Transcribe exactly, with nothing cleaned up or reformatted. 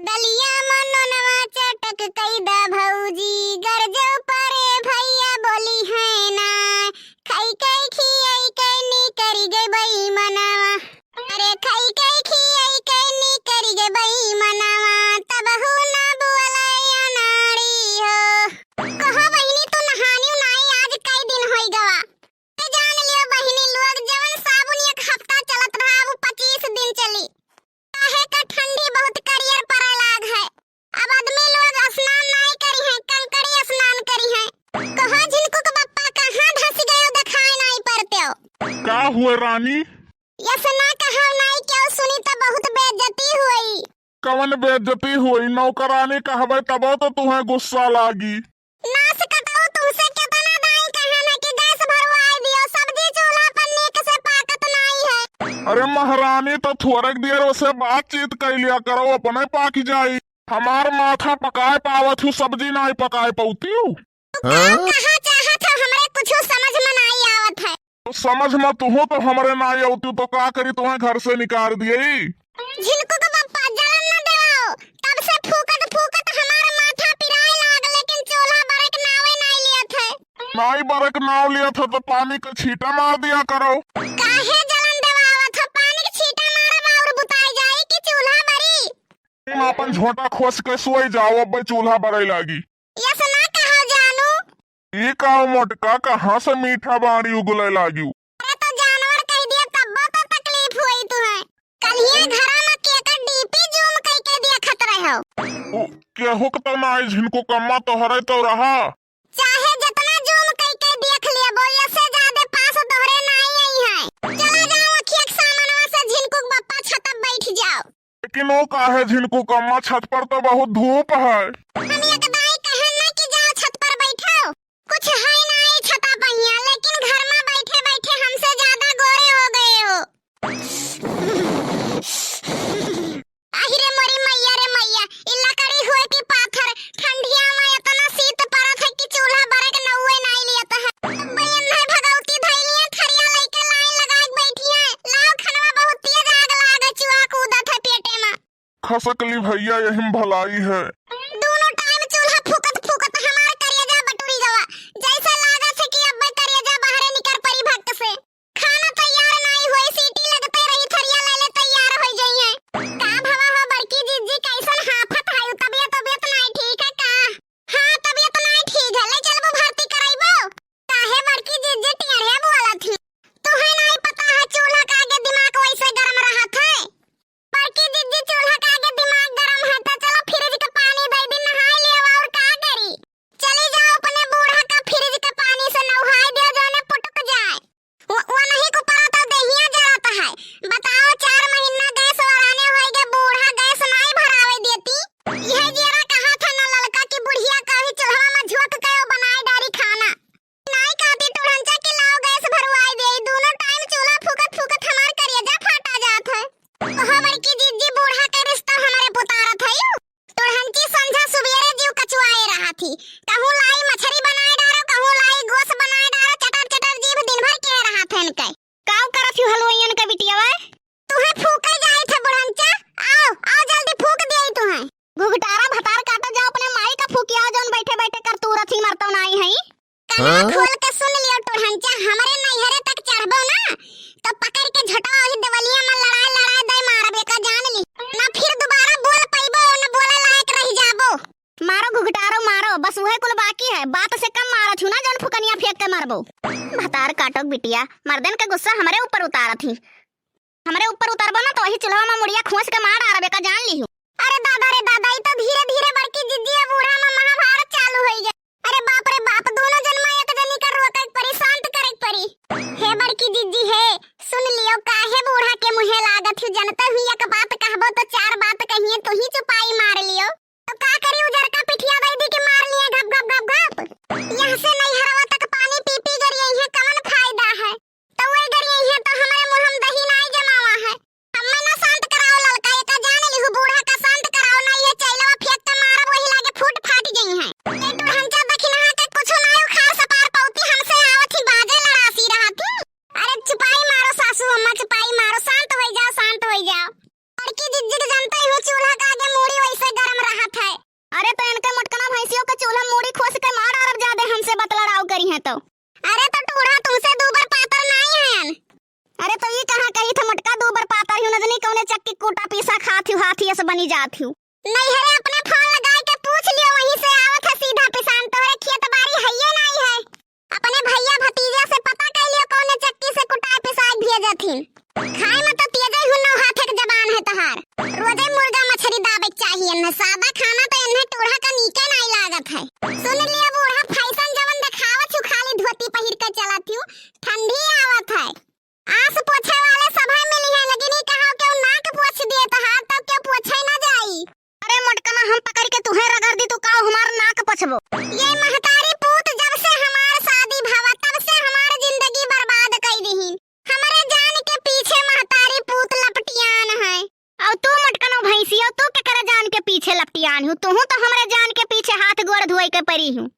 दलिया मनोनवा चटक कई दा भौजी, गरजो परे भैया बोली है ना। खाई के खियाई के निकरी गई बई मनवा। अरे खाई के खियाई के निकरी गई बई मनवा, तबहू ना बोले अनाड़ी हो। कहो बहिनी, तू नहानी नाई, आज कई दिन होई गवा। ए जान लियो बहिनी लोग, जवन साबुन एक हफ्ता चलत रहा, अब पच्चीस दिन चली। काहे का ठंडी बहुत करियर पड़े लाग है। अब आदमी लोग स्नान नाई करी है, कंकड़ी स्नान करी है। कहो झिनकू के बप्पा कहाँ धस गयो, देखाई नाई पड़ते हो। का हुआ रानी? यस ना कहो नाई, क्यों सुनी तो बहुत बेइज्जती हुई। कवन बेइज्जती हुई? नौकरानी कहबे तबो तो तुहें गुस्सा लागी। नास कटाऊ, तुमसे केतना दाई कहन है कि गैस भरवाई दियो, सब्जी चूल्हा पर नीक से पाकत नाई है। अरे महारानी, तो थोड़क देर ओसे बातचीत कइ लिया करो, अपने पाकि जाई। हमार माथा पकाए पावत हूँ, सब्जी नाई पकाए पउती हूँ। तू का कहा चाहत हो, हमरे कुछ समझ में नाई आवत है। तो समझ में तुहो तो हमरे नाई अउती तो का करी, तुहें घर से निकार दिए। झिनकू के बप्पा जलन न देवाओ, तब से फूकत फूकत हमार माथा पिराए लाग, लेकिन चूल्हा बरे के नावे नाई लियत है। नाई बरे के नाव लियत है तो पानी के छींटा मार दिया करो। काहे जलन देवावत हो, पानी के छींटा मारब और बुताई जाई कि चूल्हा बरी। तुम अपन झोंटा खोस के सोई जाओ, अब चूल्हा बरे लागी। यस ना कहो जानू। ई का मोटका, कहाँ से मीठा बाणी उगले लागी? अरे तो जानवर कह दिया तब्बो तो तकलीफ हुई तुहे। कलिया घरा में केकर डीपी जूम कई के देखत रहो। उ, केहू के तो नाई झिनकू कम्मा, तोहरे तो रहा। चाहे जितना जूम कई के देख लिया, बोलिए से ज्यादा पास तोहरे नाई आई है। चला जाओ अखिया के सामनवा से, झिनकू के बप्पा छत पे बैठ जाओ। लेकिन वो काहे झिनकू कम्मा, छत पर तो बहुत धूप है। हम एक दाई कहन ना कि जाओ छत पर बैठो, कुछ है ना ई छता पहिया, लेकिन घर में बैठे बैठे हमसे ज्यादा गोरे हो गए हो। आहि रे मोरी मैया रे मैया, ई लकड़ी होए कि पाथर, ठंडिया में इतना शीत पड़त है कि चूल्हा बरे के नौवे नाई लियत है। अब बयन है भगौती धइलिए, थरिया लइके लाइन लगाए के बैठी है, लाओ खनवा बहुत तेज आग लागे, चूहा कूदत है पेटे में। खसक ली भैया, यही में भलाई है। दोनों टाइम चूल्हा फूकत फूकत हमार करेजा बटुरी गवा, जैसे लागत है कि अब करेजा बाहरे निकर परी भक्त से। खाना तैयार नाई होई, सीटी लगते रही, थरिया ले ले तैयार होई जाइए। का भवा हो बड़की जिज्जी, कैसन हाफत है? तबियत, तबियत नाई ठीक है का? हाँ, तबियत नाई ठीक है, ले चलबो भर्ती करैबो। काहे बड़की जिज्जी टेढ़े बोलत ही? तुहे नाई पता है चूल्हा का आगे दिमाग वैसे गरम रहत है। बड़की जिज्जी चूल्हा का आगे दिमाग गरम है तो चलो फ्रिज के पानी दे दी, नहाई लियो और का करी। चली जाओ अपने बूढ़ा का फ्रिज के पानी से नहाई दियो, जौने पुटक जाए। वो, वो नहीं को पड़ा तो देहिया जरत है। बताओ, चार महीना गैस वराने होई गए, बूढ़ा गैस नाई भरावे देती। यह जेरा कहा था ना ललका कि बुढ़िया का भी चूल्हा में झोंक के वो बनाए डारी खाना। नाई कहती टुढ़ंचा कि लाओ गैस भरवाई दे, दोनों टाइम चूल्हा फूकत फूकत हमार करेजा फाटा जात है। ओहो बड़की जिज्जी, बूढ़ा के रिश्ता हमारे पुतारत है यू। टुढ़ंची संझा सुबेरे जीव कचुआए रहा थी, कहूँ लाई मछरी बनाए डारो, कहूँ लाई गोस बनाए डारो, चटर चटर जीभ दिन भर के रहा थे इनके। काव करत यू हलवाइयन के बिटिया वे? तुहे फूके जाई थे बुढ़ंचा, आओ, आओ जल्दी फूक दिए तुहे। घुघटारा भतार काटो जाओ, अपने माई का फूकिया जौन बैठे बैठे कर तू रथी मरतो नाई है। कना हाँ? खोल के सुन लियो टुढ़ंचा, हमरे नैहरे तक चढ़बो ना, तो पकड़ के झोटवा वही देवलिया में लड़ाई लड़ाई दे मारबे का जान ली। ना फिर दोबारा बोल पइबो, ना बोले लायक रह जाबो। मारो घुघटारो मारो, बस उहे कुल बाकी है, बात से कम मारो छू ना, जौन फुकनिया फेंक के मारबो। भतार काटो बिटिया, मर्दन के गुस्सा हमरे ऊपर उतारत ही। हमरे ऊपर उतरबो ना तो वही चूल्हा में मुड़िया खोंस के मार डारबे का जान लिहू। अरे दादा रे दादा, ई तो धीरे धीरे बड़की जिज्जी और बूढ़ा में महाभारत चालू होई गए। अरे बाप रे बाप, दोनों जन में एक जनी का रोके के परी, शांत करे के परी। हे बड़की जिज्जी हे, सुन लियो, काहे बूढ़ा के मुँहे लागत हूँ, जनते हुई एक बात कहबो तो चार बात कहिए, तू ही चुपाई मार लियो। तो का करी, उजरका पिठिया दे दी कि मार लिए घप घप घप घप। यहाँ से नैहरवा तक पानी पी पी गरिए हैं, कवन फायदा है? तो वही गरिए हैं तो हमारे मुँह में दही नाई जमावा है। हमें ना शांत कराओ ललका, ये का जान लिहू बूढ़ा का शांत कराओ ना, ये चैलवा फेंक के मारब वही लागे फूट फाट गई है। ये टुढ़ंचा दखिनहा के कुछ नाई उखाड़ सपार पौती, हमसे आवत ही बाजे लड़ासी रहा थी। अरे चुपाई मारो सासू अम्मा, चुपाई मारो, शांत हो जाओ, शांत हो जाओ। बड़की जिज्जी के जनते हो, चूल्हा का आगे मूड़ी वैसे जात हूँ। नैहरे अपने फोन लगाए के पूछ लियो, वहीं से आवत है सीधा पिसान, तोहरे खेत बारी हइये नाई है। अपने भैया भतीजा से पता कर लियो कौने चक्की से कुटाए पिसाए भेजत हिन। खाए में तो तेजे हूँ, नौ हाथ एक जबान है तहार। रोजे मुर्गा मछरी दाबे के चाहिए इन्हें, सादा खाना तो इन्हें टूढ़ा का नीके नाई लागत है। सुन लियो बूढ़ा, फैशन जवन देखावत हूँ, खाली धोती पहिर के चलत हूँ, ठंडी आवत है। आस पोछे वाले सभे मिली हैं, लेकिन ई कहा केहू नाक पोछ दिए तहार, तब केहू पोछे ना जाई। अरे मोटकना, हम पकड़ के तुहे रगड़ दी, तू का हमार नाक पोछबो? ये महतारी पूत जब से हमार शादी भवा, तब से हमार जिंदगी बर्बाद कई दिहिन। हमरे जान के पीछे महतारी पूत लपटियान है। और तू मोटकनो भैंसियो, तू केकरे जान के पीछे लपटियान हूँ? तू तो हमरे जान के पीछे हाथ गोड़ धोए के परी हूँ।